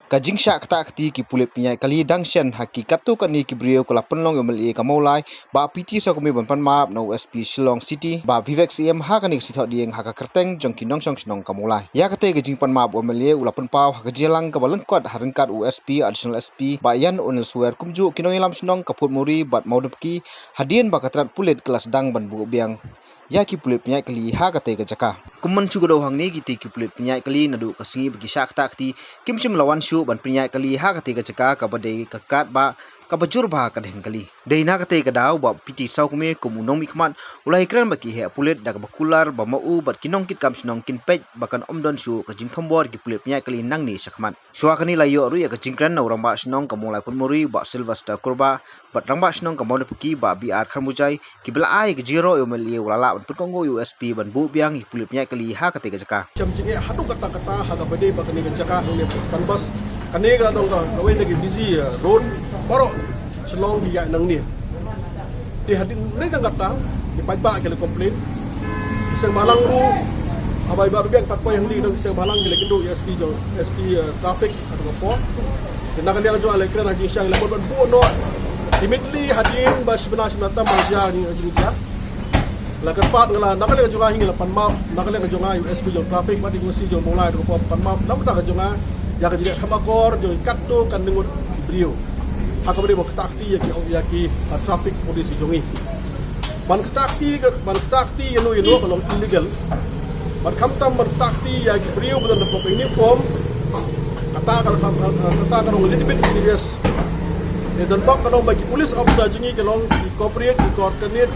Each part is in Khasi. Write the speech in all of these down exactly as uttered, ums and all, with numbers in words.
Ka jingshah ktah kti ki pulit pynïaid kali dang shen ha ki katto katne ki briew ka la pynlong ïa u M L A ka Mawlai, Bah P T Sawkmie ban pan map na u S P Shillong City, Bah Vivek Syiem ha kane ka sngi Thohdieng ha ka kyrteng jong ki nongshong shnong ka Mawlai. Ïa katei ka jingpan map u M L A u la pynpaw ha ka jingïalang kaba lyngkot ha ryngkat u S P, Additional S P, Bah Ian O'Neil Swer kumjuh ki nongïalam shnong ka Phuttmori bad Mawdapki, hadien ba ka tnat pulit ka la sdang ban buh biang ïa ki pulit pynïaid kali ha katei ka jaka. Kum ban shu kdew hangne, kitei ki pulit pynïaid kali naduh ka sngi ba ki shah ktah kti kim shym la wan shuh ban pynïaid kali ha katei ka jaka kaba dei ka katba kaba jur bha ka dheng kali. Dei na katei ka daw Bah P T Sawkmie kum u nongmihkhmat u la ïakren bad ki heh pulit da kaba kular ba ma u bad ki nongkitkam shnong kin peit ba kan ym don shuh ka jingthombor ki pulit pynïaid kali nangne shakhmat. Shuwa kane la ïoh ruh ïa ka jingkren na u Rangbah Shnong ka Mawlai Phuttmori Bah Sylvester Kurbah bad Rangbah Shnong ka Mawdapki Bah B R Kharmujai, kiba la ai ka jingïaroh ïa u M L A u la lah ban pynkohnguh ïa u S P ban buh biang ïa ki pulit pynïaid kali ha katei ka jaka. Shem jingeh haduh katta katta ha kaba dei ba kane ka jaka hangne Canbus. Kane ka dang kawei na ki busy, eh, road baroh Shillong ki ïaid nangne. Te hadien nangta katta ki paidbah ki la complain. Ki seng bhalang ruh, haba i Bah Bibian pat poi hangne, ki seng bhalang ki la kynduh ïa u S P jong, S P, eh, traffic ha ka por. Te na ka liang jong nga la kren ha jingshisha, la bun ban buh noh immediately hadien ba shi bnai shi bnai tam ba jia jia. La kyrpad nga la, na ka liang jong nga hi nga la pan map, na ka liang jong nga ïa u S P jong traffic bad ïa u O C jong Mawlai, ruh ka pan map na ka bynta ka jong nga ïa ka jingïakham akor jong ki katto katne ngut ki briew ha kaba dei ban ktah kti ïa ki, ïa ki, ah, traffic police jong ngi. Ban ktah kti ka, ban ktah kti ïano ïano ka long illegal. Bad khamtam ban ktah kti ïa ki briew ba don hapoh ka uniform, kata ka, kata ka long little bit serious. Te don bok ka long ba ki police officer jong ngi ki long ki cooperate, ki coordinate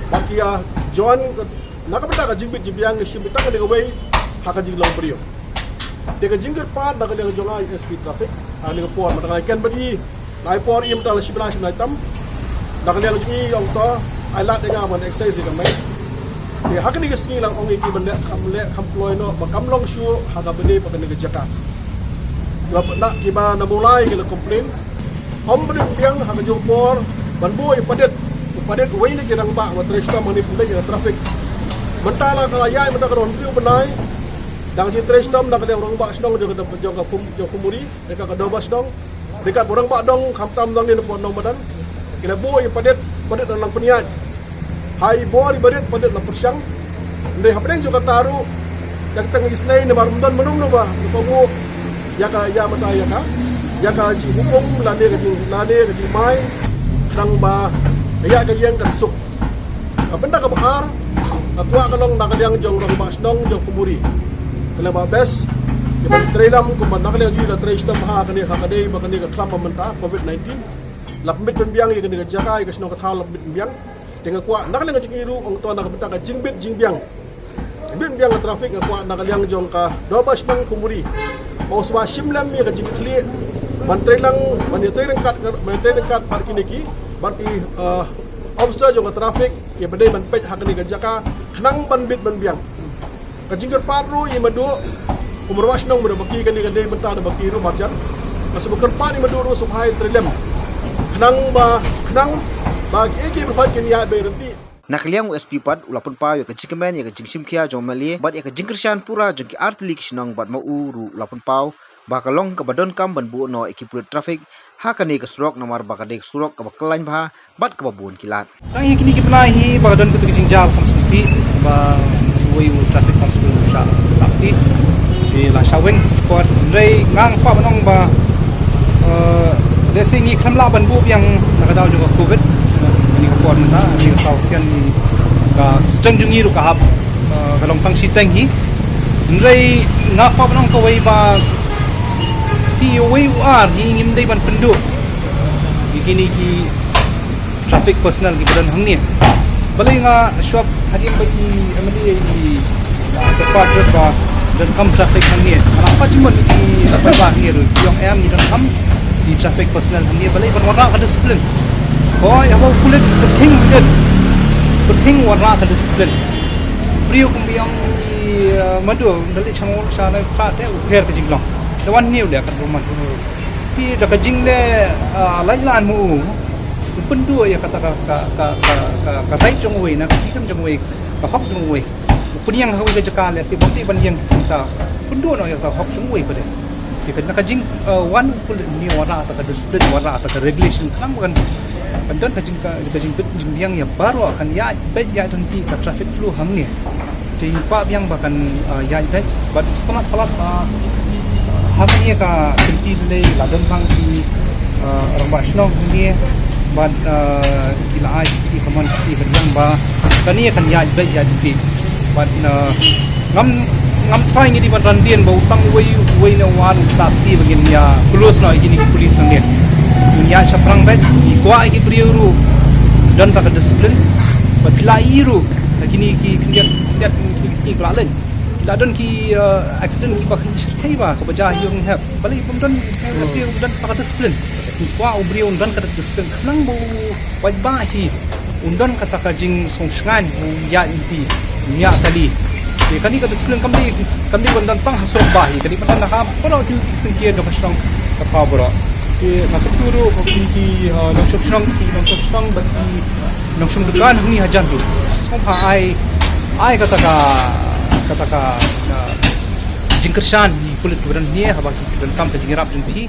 bad ki ïa join na ka bynta ka jingbit jingbiang, ki shim beit tang kane kawei ha ka jinglong briew. Te ka jingkyrpad na ka liang jong nga ïa u S P traffic ha kane ka por, mynta nga ken bad i, na i por i mynta la shi bnai shi bnai tam. Na ka liang jong i ong to ai lad ïa nga ban excise ïa ka mei. Te ha kane ka sngi la ong ïa ki ban leh kham leh kham kloi noh ba kam long shuh ha kaba dei ba kane ka jaka. Kiba na, kiba na Mawlai ki la complain. Ym pat biang ha ka juh por ban buh ïa u Padit, u Padit uwei na ki rangbah ba trei shitom hangne pynbeit ïa ka traffic. Mynta la ka la ïaid mynta ka don hynriew bnai. Dang jingtrei shitom na ka liang u Rangbah Shnong jong ka, jong ka Phum, jong Phuttmori, ryngkat ka Dorbar Shnong, ryngkat u Rangbah Dong, khamtam nangne na Port Nongmadan. Ki la buh ïa u Padit, Padit la nang pynïaid. Ha i bor i Padit, Padit la pyrshang. Hynrei hapdeng jong kata ruh, ka kyrteng isynei namar ym don mano mano ba kohnguh ïa ka, ïa mynta ïa ka, ïa ka jinghukum lane ka jing, lane ka jingmai khnang ba ka ïa ka ïeng kan suk. Ka bynta kaba ar, ka kwah ka long na ka liang jong u Rangbah Shnong jong Phuttmori, ka long ba best, kiba trei lam kumba na ka liang jong i la trei shitom ha kane, ha ka dei ba kane ka khlam ba mynta covid nineteen. La pynbit pynbiang ïa kane ka jaka, ïa ka shnong ka thaw la pynbit pynbiang. Te nga kwah na ka liang jong i ruh ong to na ka bynta ka jingbit jingbiang, bit biang ka traffic, nga kwah na ka liang jong ka Dorbar Shnong Phuttmori ba u sngewbha shim lem ïa ka jingkhlieh ban trei lang, ban ïa trei ryngkat, ban ïa trei ryngkat bad kine ki, bad ki, eh, officer jong ka traffic ïa ba dei ban peit ha kane ka jaka khnang ban bit ban biang. Ka jingkyrpad ruh i Madu, kum u Rangbah Shnong Madu ba ki kane ka dei mynta da ba ki ruh marjan. Ka sngewbha kyrpad i Madu ruh sngewbha ïa trei lem khnang ba, khnang ba ki, ki ba hoi kin ïa ba ryntih. Na ka liang u S P pat u la pynpaw ïa ka jingkmen ïa ka jingshim khia jong u M L A bad ïa ka jingkyrshan pura jong ki artylli ki shnong bad ma u ruh u la pynpaw ba ka long kaba donkam ban buh noh ïa ki pulit traffic ha kane ka surok namar ba ka dei ka surok kaba khlaiñ bha bad kaba bun ki lad. Tang ïa kine ki bnai hi ba ka don katu ka jingjia kham sngewsih ba uwei u traffic constable u shah sah kti. Te la shah weng por, hynrei nga kwah ban ong ba, eh, lehse ngi khlem lah ban buh biang na ka daw jong ka covid. Kane ka por mynta, kane ka saw sian ngi, ka strength jong ngi ruh ka hap, eh, ka long tang shiteng hi. Hynrei nga kwah ban ong kawei ba, te uwei u ar hi ngim dei ban pynduh ïa kine ki traffic personnel kiba don hangne. Balei nga shuwa hadien ba i M L A i, ah, kyrpad jur ba donkam traffic hangne. Nga la pat jingmut ïa ki paidbah hangne ruh, ki ong em ngi donkam ki traffic personnel hangne. Balei ban wanrah ka discipline. Hooid, haba u pulit pyrthing pulit, pyrthing wanrah ka discipline. Briew kum i ong i, ah, Madu, da leit sha, sha na ka te u pher ka jinglong. Te wan hangne u leh ka ruman. Te da ka jingleh, ah, lait lan mo u. U pynduh ïa kata ka, ka, ka, ka, ka, ka right jong uwei, na ka freedom jong uwei, ka hok jong uwei. U pynïeng ha kawei ka jaka lehse ban tih ban ïeng, ta pynduh noh ïa ka hok jong uwei pat de. Ka jing, uh, wan u pulit ni, wanrah ïa ka discipline, wanrah ïa ka regulation, khnang ba kan, kan don ka jing, ka jing bit jingbiang ïa baroh, kan ïaid beit ïaid ryntih ka traffic flow hangne. Te ngi kwah biang ba kan, uh, ïaid beit, bad sngewtynnat palat, uh, hangne ka kynti lei la don tang ki, uh, rangbah shnong hangne, bad, uh, ki la ai ki command ki ka biang ba kane kan ïaid beit ïaid ryntih. Bad, uh, ngam, ngam try ngi dei ban ran dien ba u tang uwei, uwei ne u ar u stad ti ba ngin ïa close noh ïa kine ki police nangne. Ngin ïaid shaphrang beit, ngi kwah ïa ki briew ruh don tang ka discipline. Bad phi la ïohi ruh ha kine ki khyndiat, khyndiat ki sngi ki la leit, ki la don ki, uh, accident kiba khyndiat shyrkhei ba kaba jia ïa u hep. Balei? Bym don, bym don tang ka discipline. Ngi kwah u briew un don ka discipline khnang ba u paidbah hi un don kata ka jingsngewsynei, u ïaid ryntih, u ïaid kali. Te kane ka discipline kam dei, kam dei ban don tang ha surok bah hi, ka dei ban don ha baroh ki syngkien jong ka shnong ka thaw baroh. Te nga kyntu ruh ba ki, ki, uh, nongshong shnong, ki nongshong shnong bad ki nongshong dukan hangne hajan ruh sngewbha ai, ai kata ka, kata ka, uh, jingkyrshan ïa ki pulit kiba don hangne haba ki donkam ka jingïarap jong ki.